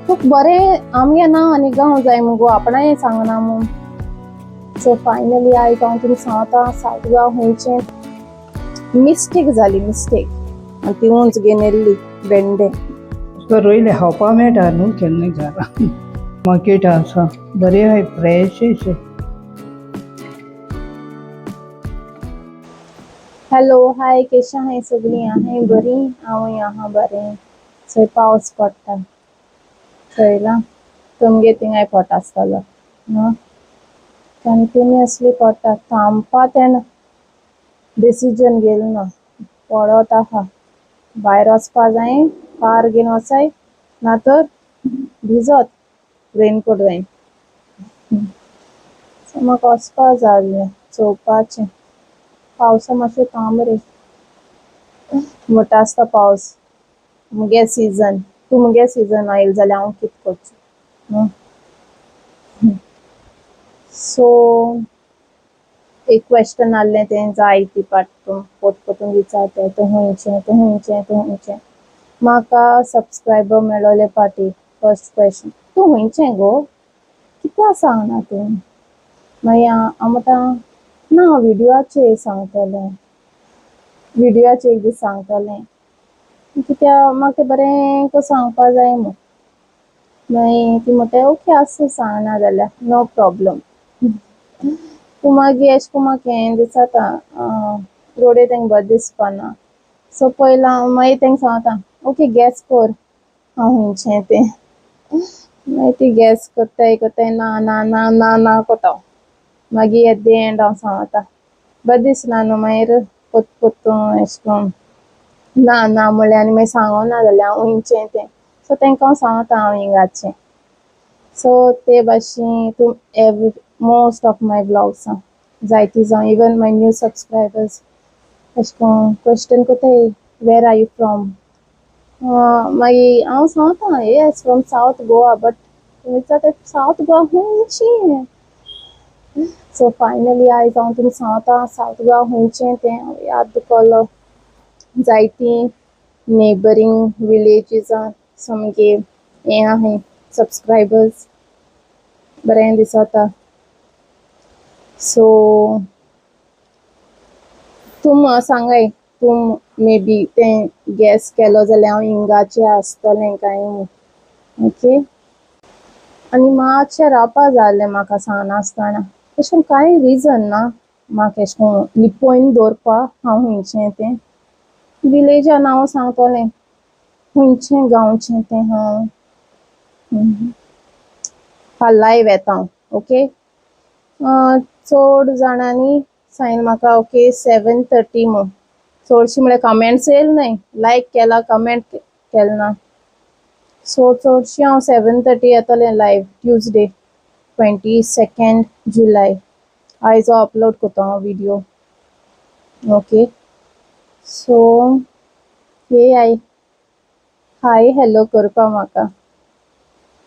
तुक बरें आमगे ना आनी गांव जाय मुगो आपणाय सांगना मू. सो फायनली आयज हांव तुमकां सांगता सावथ गोवा खंयचें. मिस्टेक जाली, मिस्टेक. आनी ती उंच घेवन येयल्ली भेंडे. तुका रोयले खावपा मेळटा न्हू केन्नाय घरा. मार्केट आसा बरें आहाय, फ्रेश अशें. हॅलो, हाय, केशें आहाय सगळीं? आहाय बरीं? हांवूय आहा बरें. थंय पावस पडटा चोयला, तुमगे थिंगाय पडटा आसतलो न्हू? कंटिन्युअसली पडटा, थांबपा तेन्ना डिसिजन घेयल ना, पडत आहा. भायर वचपा जाय, कार घेवन वचाय ना तर भिजत, रेनकोट जाय. सो म्हाका वचपा जाय आहलें चोवपाचें. पावसा मातशें थांब रे म्हणटा आसता पावस, मुगे सिजन, तूं मुगे सिजन आयल जाल्यार हांव कितें करचें न्हू? सो एक क्वेश्चन आहलें तें जायती पाट पोत पोतून विचारताय, तूं खुंयचें, तूं खुंयचें, तूं खुंयचें. म्हाका सबस्क्रायबर मेळोले पाटी फर्स्ट क्वेश्चन, तूं खुंयचें गो, कित्याक सांगना तूं? मागीर हांव म्हणटा ना, विडियोचेर सांगतलें, विडियोचेर एक दीस सांगतलें, कित्याक म्हाका बरें करून सांगपा जाय म्हूण. मागीर ती म्हणटा ओके आसूं, सांगना जाल्यार नो प्रॉब्लम. पूण मागीर एशें कोन्न म्हाका हें दिसता, रोडे तेंका बरें दिसपाना. सो पयलां हांव मागीर तेंका सांगता, ओके गॅस कोर हांव खुंयचें तें. मागीर ती गॅस कोत्ताय कोत्ताय, ना ना ना ना ना कोता. मागीर एट the and हांव सांगता, बरें दिसना न्हू मागीर पोत पोत्तून एशें कोन्न ना ना म्हणलें आनी मागीर सांगना जाल्यार हांव खुंयचें तें. सो तेंका हांव सांगता हांव हिंगाचें. सो ते भाशेन तूं every most of my व्लॉग्सां जायतीं जावं, इवन my new subscribers एशें कोन्न क्वेश्चन कोत्ताय, where are you from? मागीर हांव सांगता, yes, from South Goa. But विचारता, सावथ गोवा खुंयची? सो फायनली आयज हांव तुमकां सांगता सावथ गोवा खुंयचें तें. हांव याद केलो जायतीं नेबरींग विलेजीसां सामके हें आहाय सबस्क्रायबर्स, बरें दिसता. सो तुम सांगाय, तुम मे बी तें गॅस केलो जाल्यार हांव हिंगाचें आसतलें काय म्हूण. ओके, आनी मातशें रावपा जाय आहलें म्हाका सांगनासतना. एशें कोन्न कांय रिजन ना म्हाका एशें कोन्न लिपोवन दवरपा हांव खुंयचें तें. विलेजा नांव सांगतलें, खुंयचें गांवचें तें हांव. फाल्यां लायव येता हांव. ओके, चड जाणांनी सांगलें म्हाका ओके 7:30 म्हूण. चडशीं म्हळ्यार कमेंट्स येयल न्हय, लायक केला, कमेंट केलें ना. सो चडशीं हांव 7:30 येतलें लायव, ट्यूजडे 22 जुलय. आयज हांव अपलोड करता हांव विडियो. ओके, सो येयाय हाय हॅलो करपा म्हाका.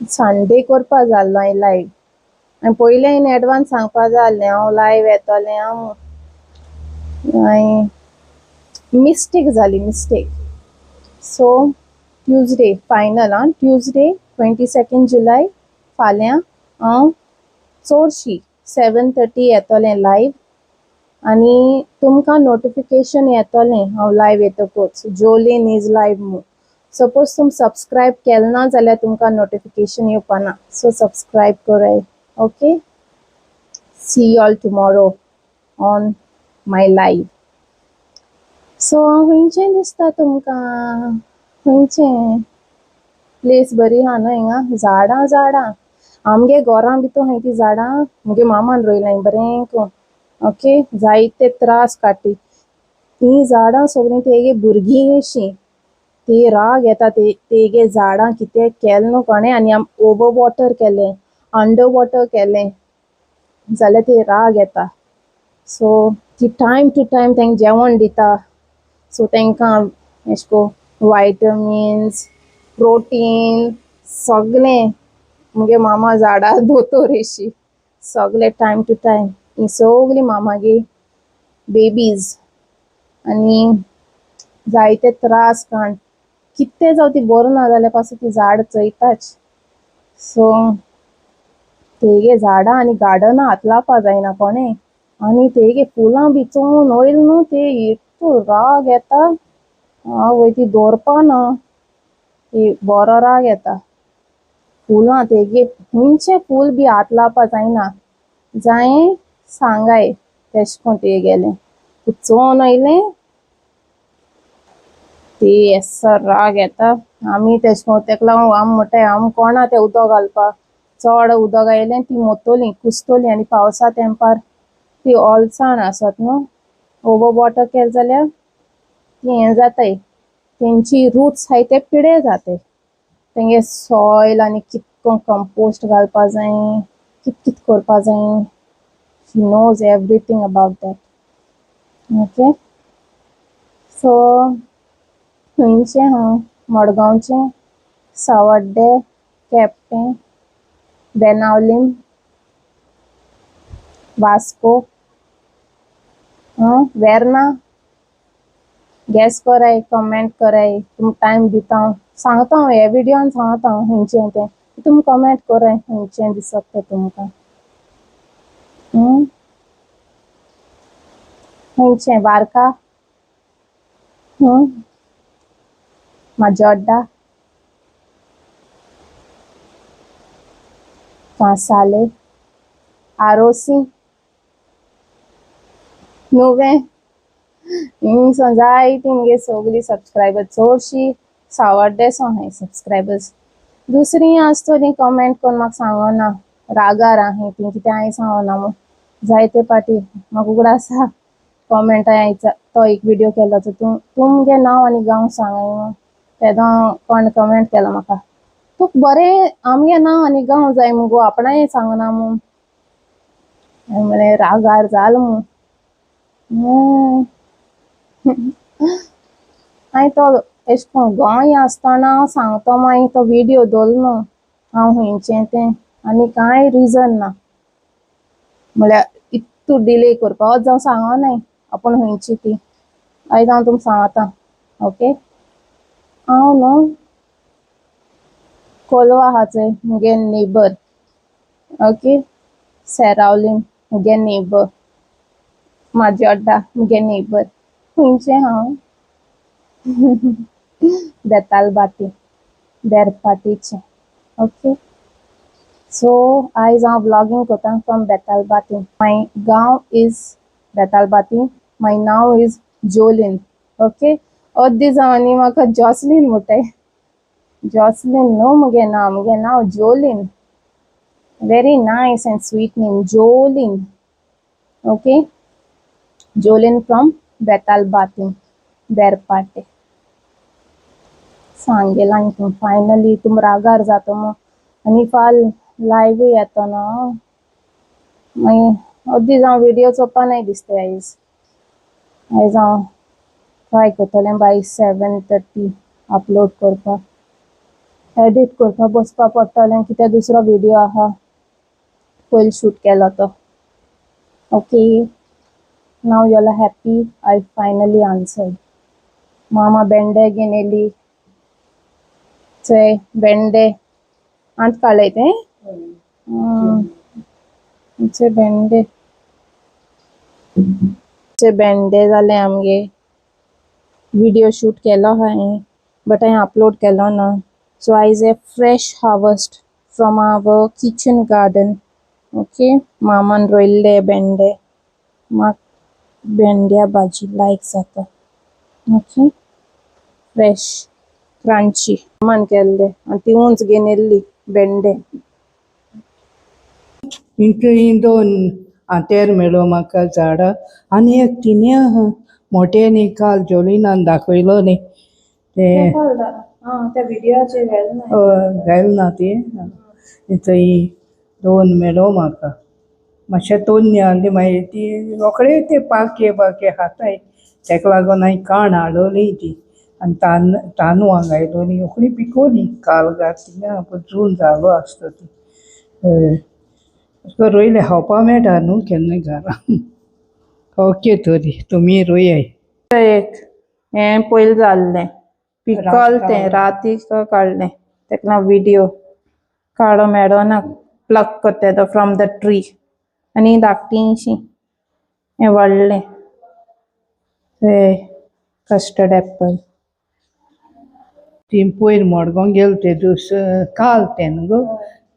संडे करपा जाल्लो हांवें लायव, आनी पयलें इन एडवान्स सांगपा जाय आहलें हांव लायव येतलें हांव. हांवें मिस्टेक जाली, मिस्टेक. सो ट्यूजडे फायनल आं, ट्यूजडे 22 जुलय फाल्यां हांव चडशी 7:30 येतलें लायव आनी तुमकां नोटिफिकेशन येतलें हांव लायव येतकूच, जोलीन is live म्हूण. सपोज तुम सबस्क्रायब केलें ना जाल्यार तुमकां नोटिफिकेशन येवपाना. सो सबस्क्रायब कराय. Okay, see you all tomorrow on my live. So खंयचें दिसता तुमकां, खंयचें प्लेस बरी आहा न्हू? हिंगा झाडां झाडां, आमगे घरां भितर आहाय ती झाडां मुगे मामान रोयलाय बरें करून. ओके, जायते त्रास काडटी तीं झाडां सगळीं, तेगे भुरगीं अशीं. ती राग येता ते तेगे झाडां कितें केलें न्हू कोणें आनी आम ओवर वॉटर केलें, अंडर वॉटर केलें जाल्यार ते राग येता. सो ती टायम टू टायम तांकां जेवण दिता. सो तांकां एशें कोन्न वायटमिन्स, प्रोटीन सगळें. मुगे मामा झाडां दोतोर एशी, सगळें टायम टू टायम. ही सगळीं मामागे बेबीज आनी जायते त्रास काण कितें जावं, ती बरो ना जाल्यार पासून ती झाड चोयताच. सो तेगे झाडां आनी गार्डनां हात लावपा जायना कोणें. आनी तेगे फुलां बी चोवन वयल न्हू ते इतू राग येता, आवय ती दवरपा ना, ती बरो राग येता. फुलां तेगे खंयचें फूल बी हात लावपा जायना, जाय सांगाय तेश कोन तेगेलें चोवन येयलें ती एसो राग येता. आमी तेश कोन तेका लागून आमी म्हणटाय आमी कोणा तें उदक घालपा, चड उदक आयलें ती मोत्तोली कुसतोली. आनी पावसा तेंपार ती ओलसाण आसत न्हू, ओवर वॉटर केलें जाल्यार ती हें जाताय, तेंची रुट्स आहाय ते पिडे जाताय. तेंगे सॉयल आनी कितको कंपोस्ट घालपा जाय, कित कित करपा जाय. She knows everything about that. Okay, so खंयचें हांव मडगांवचें, सावड्डे, केपें, बेनावलीम, वास्को, वेर्ना. गॅस कराय, कमेंट कराय, तुमकां टायम दिता हांव, सांगता हांव ह्या विडियोन सांगता हांव खंयचें तें, तुमी कमेंट कराय खंयचें दिसता तें तुमकां. खंयचें वार्का, माजोड्डा, कांसाले, आरोसी, नुवें, हिंगसोन जायती मुगे सगळीं सबस्क्रायबर्स, चडशीं सावड्डेसो आहाय सबस्क्रायबर्स. दुसरी आसतली कमेंट करून म्हाका सांगना, रागार आहाय ती कितें हांवें सांगना म्हूण. जायते पाटी म्हाका उगडास आसा कमेंट हांवें तो एक विडियो केलो तो तूं तुमगे नांव आनी गांव सांगाय म्हूण, तेदो कोण कमेंट केलो म्हाका, तुका बरें आमगे नांव आनी गांव जाय मुगो, आपणाय सांगना म्हूण. हांवें म्हणलें रागार जाल म्हूण. हांवें तो एशें कोन्न गोंय आसतना हांव सांगता, मागीर तो विडियो दवरलो न्हू हांव खंयचें तें, आनी कांय रिजन ना म्हळ्यार इतू डिले करपा. आज हांव सांगनाय आपूण खंयची ती, आयज हांव तुमकां सांगता. ओके, हांव न्हू कोलवा आहा चोय मुगे नेबर, ओके, सेरावलीम मुगे नेबर, माजोड्डा मुगे नेबर. खंयचें हांव बेतालबाती, बेरपाटीचें. ओके, सो आयज हांव व्लॉगिंग करता फ्रॉम बेतालबाती. माय गांव is Betalbatim, माय नांव is Jolene. Okay, अर्दी जाणांनी म्हाका जॉसलीन म्हणटाय. जॉसलीन न्हू मुगे नांव, मुगे नांव Jolene. Very nice and sweet name, Jolene. Okay, Jolene from Betalbatim, Berpate. Sangela आनी फायनली तुम रागार जाता मग आनी फाल लायव्ह येता ना, मागीर अर्दी जावं विडियो चोवपा नाय दिसता. आयज आयज हांव ट्राय करतलें बाय 7:30 अपलोड करपाक, एडिट करपाक बसपा पडटलें कित्याक दुसरो विडियो आहा पयलीं शूट केलो तो. Okay, now you all are happy, I finally answered. मामा भेंडे घेवन येयली, चोय भेंडे आंत काडले ते, भेंडे भेंडे जाले आमगे. विडियो शूट केलो हांवें बट हांवें अपलोड केलो ना. सो आयज a fresh harvest from our kitchen garden. Okay, मामान रोयल्ले भेंडे, म्हाका भेंड्या भाजी लायक जाता. ओके, फ्रेश क्रांची मामान केल्ले आनी ती उंच घेवन येयल्ली भेंडे. इंच दोन आंतेर मेळो म्हाका झाडां आनी एक तिणें आहा मोठे न्ही, काल जोलिनान दाखयलो न्ही ते, त्या विडियोचेर घाल ना, घायल ना ती. थंय दोन मेळो म्हाका, मातशें तोन्नी आहली, मागीर ती रोखडे ते पाके पाके खाताय, तेका लागून हांवें काण हाडली ती आनी तांदूळां घायलोली, रोखडी पिकोली काल घातली ना, जून जालो आसतो ती. हय, तुका रोयले खावपा मेळटा न्हू केन्नाय घरा. ओके, तरी तुमी रोयाय. एक हें पयलीं जाल्लें पिकल तें राती काडलें, तेका लागून विडियो काडो मेळना प्लक कोत्ताय तो फ्रॉम the tree. आनी धाकटीशी हें व्हडलें हे कस्टर्ड एप्पल. ती पयर मडगांव गेल ते दीस काल तें न्हू गो,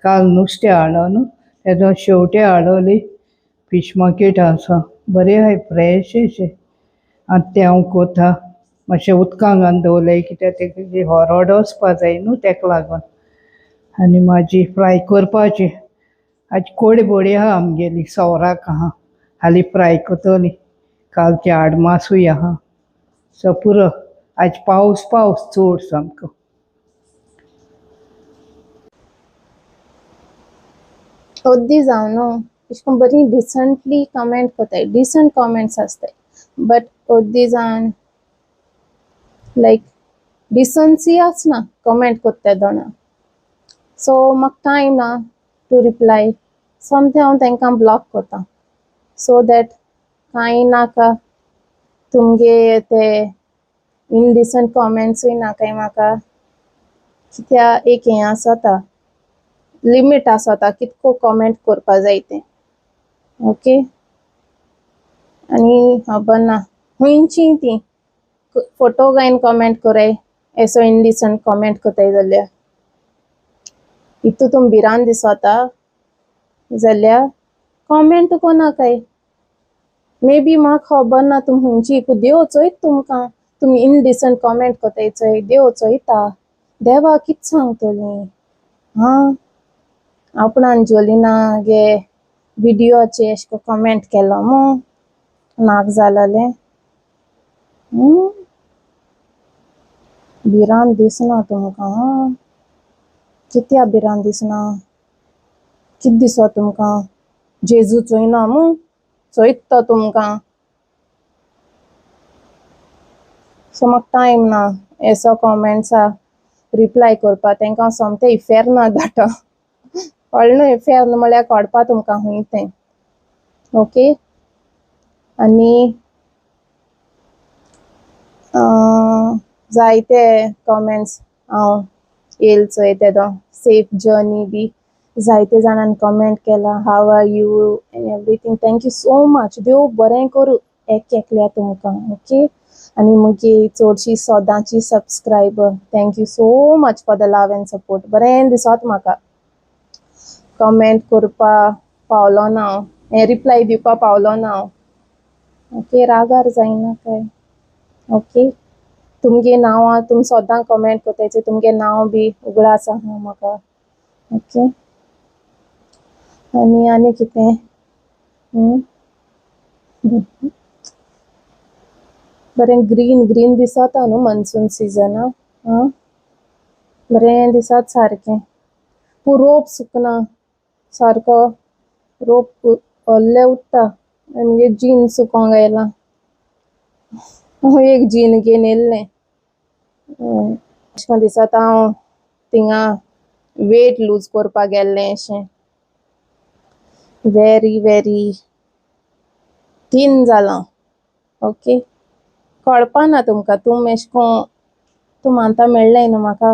काल नुस्तें हाडलो न्हू तेदो शेवटे हाडवली. फिश मार्केट आसा बरें आहाय, फ्रेश अशें. आतां तें हांव कोता मातशें उदकां घालून दवरलें कित्याक तेका हरड वचपा जाय न्हू तेका लागून. आनी म्हाजी फ्राय करपाची आज कोडे बोडी आहा आमगेली, सवराक आहा, हाली फ्राय करतली. कालचे आडमासूय आहा. सो पुरो, आज पावस पावस चड सामको. अद्दी जावं न्हू अशें करून बरी डिसंटली कमेंट कोताय, डिसंट कमेंट्स आसताय. बट अद्दी जावन लायक डिसन्सी आसना कमेंट कोत्ता तेदोना. सो म्हाका टायम ना टू रिप्लाय, सोमतें हांव तांकां ब्लॉक कोता, सो that कांय नाका तुमगे ते इनडिसंट कमेंट्सूय नाकाय म्हाका. कित्या एक हें आसता, लिमीट आसता कितको कमेंट करपा जाय तें. ओके, आनी खबर ना खुंयची ती फोटो घायन कमेंट कोराय, एसो इनडिसंट कमेंट कोताय जाल्यार इतू तुम भिरांत दिसता जाल्यार कमेंट कोनाकाय. मे बी म्हाका खबर ना तुम खंयची, पूण देव चोयता तुमकां, तुमी इनडिसंट कमेंट कोताय चोय, देव चोयता. देवा कित सांगतली हां, आपणान जोलिना गे विडियोचे अशें कमेंट केलो मू नाक जालेलें. भिरांत दिसना तुमकां? कित्या भिरांत दिसना? कित दिसो तुमकां? जेजू चोयना मू? चोयता तुमकां. सो म्हाका टायम ना एसो कमेंट्सा रिप्लाय करपा, तांकां हांव सोमतें इफेर्ना धाडटा. कळ्ळें न्हू? इफेर्न म्हळ्यार कळपा तुमकां खूंय तें. ओके, आनी जायते कमेंट्स हांव येयल चोय तेदो, सेफ जर्नी बी जायते जाणांनी कमेंट केला, how are you and everything. Thank you so much. देव बरें करूं एक एकल्या तुमकां. ओके, आनी मुगे चडशी सदांची subscriber, thank you so much for the love and support. बरें दिसत म्हाका कमेंट करपा पावलो ना हांव, हें रिप्लाय दिवपा पावलो ना हांव. ओके, रागार जायना काय. ओके, तुमगे नांवां तुमी सदां कमेंट कोताय, तुमगे नांव बी उगडास आहा म्हाका. ओके, आनी आनी कितें? बरें ग्रीन ग्रीन दिसता न्हू मनसून सिजना. आं, बरें दिसत सारकें. पूण रोप सुकना सारको, रोप ओल्ले उरता. आनी मगे जीन सुकोंक आयलां, हांव एक जीन घेवन येयल्लें. अशें करून दिसता हांव थिंगा वेट लूज करपाक गेल्लें अशें. वेरी वेरी थीन जालां. ओके, कळपा ना तुमकां, तुम एशें कोन्न तुम आतां मेळ्ळें न्हू म्हाका,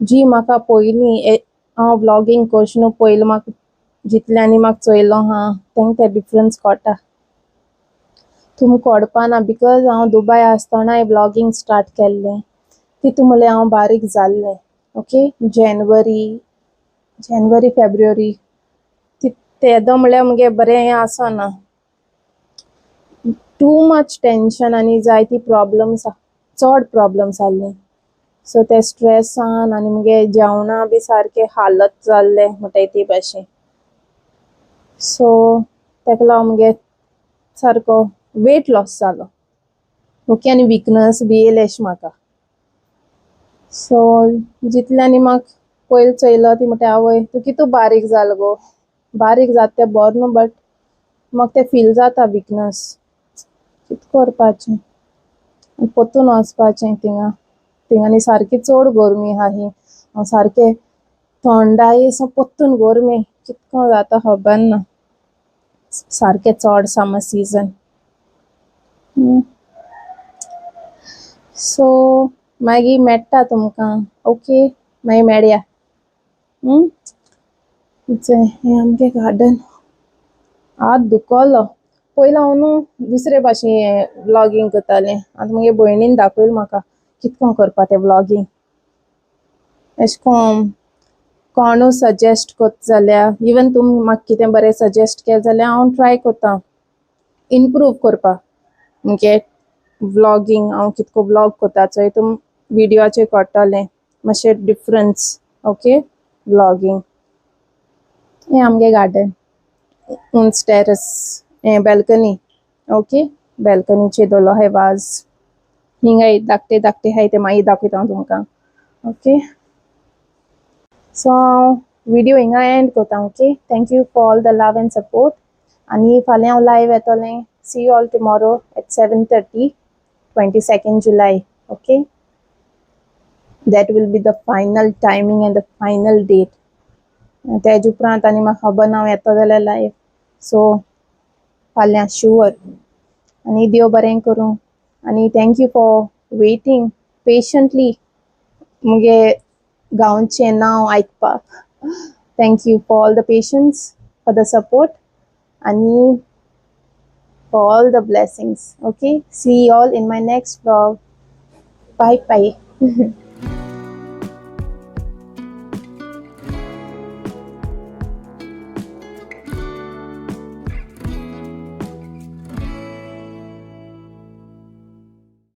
जी म्हाका पयलीं हांव व्लॉगींग करचें न्हू पयलीं म्हाका जितल्यांनी म्हाका चोयलो आहा तेंका तें डिफरंस कळटा. तुमकां कळपा ना because हांव दुबाय आसतनाय व्लॉगींग स्टार्ट केल्लें, तितू म्हणल्यार हांव बारीक जाल्लें. ओके, जनवरी जनवरी फेब्रुवारी तेदो म्हणल्यार मुगे बरें हें आसना, टू मच टेंशन आनी जायती प्रॉब्लम्स, चड प्रॉब्लम्स आहले. सो ते स्ट्रेसान आनी मुगे जेवणा बी सारके हालत जाल्ले म्हणटाय ते भाशेन. सो तेका लागून मुगे सारको वेट लॉस जालो. ओके, आनी विकनस बी येयले अशें म्हाका. सो जितल्यांनी म्हाका पयलीं चोयलो ती म्हणटा, आवय तूं कितू बारीक जाल गो. बारीक जाता तें बरें न्हू, बट म्हाका तें फील जाता विकनस. कित करपाचें, परतून वचपाचें थिंगा. थिंगा आनी सारकी चड गरमी आहा ही, सारकें थंडाय सो परतून गरमी कितको जाता खबर ना, सारकें चड समर सीजन. सो मागीर मेळटा तुमकां. ओके, मागीर मेळया. हें आमगे गार्डन. हात दुखलो. पयलीं हांव न्हू दुसरे भाशेन व्लॉगींग करतालें. आतां मुगे भयणीन दाखयलें म्हाका कितको करपा तें व्लॉगींग. एशें कोन्न कोणू सजेस्ट कोत्ता जाल्यार, इवन तुमी म्हाका कितें बरें सजेस्ट केलें जाल्यार हांव ट्राय कोत्ता इम्प्रूव करपा मुगे व्लॉगींग. हांव कितको व्लॉग कोत्ता चोय, तुम विडियोचेर कळटलें मातशें डिफरंस. ओके, व्लॉगींग. हें आमगे गार्डन, उंच टेरस, हें बॅल्कनी. ओके, बॅल्कनीचेर दवरलो आहाय वाज. हिंगाय धाकटे धाकटे आहाय, ते मागीर दाखयता हांव तुमकां. ओके, सो हांव विडियो हिंगा एंड करता. Okay, thank you for all the love and support. आनी फाल्यां हांव लायव येतलें. See you all tomorrow at 7:30, 22nd July. Okay, that will be the final timing and the final date. तेज उपरांत आनी म्हाका खबर ना हांव येता जाल्यार लायव. सो फाल्यां शुअर. आनी देव बरें करूं आनी thank you for waiting patiently मुगे गांवचें नांव आयकपाक. Thank you for all the patience, for the support आनी for all the blessings. Okay, see you all in my next vlog. Bye bye.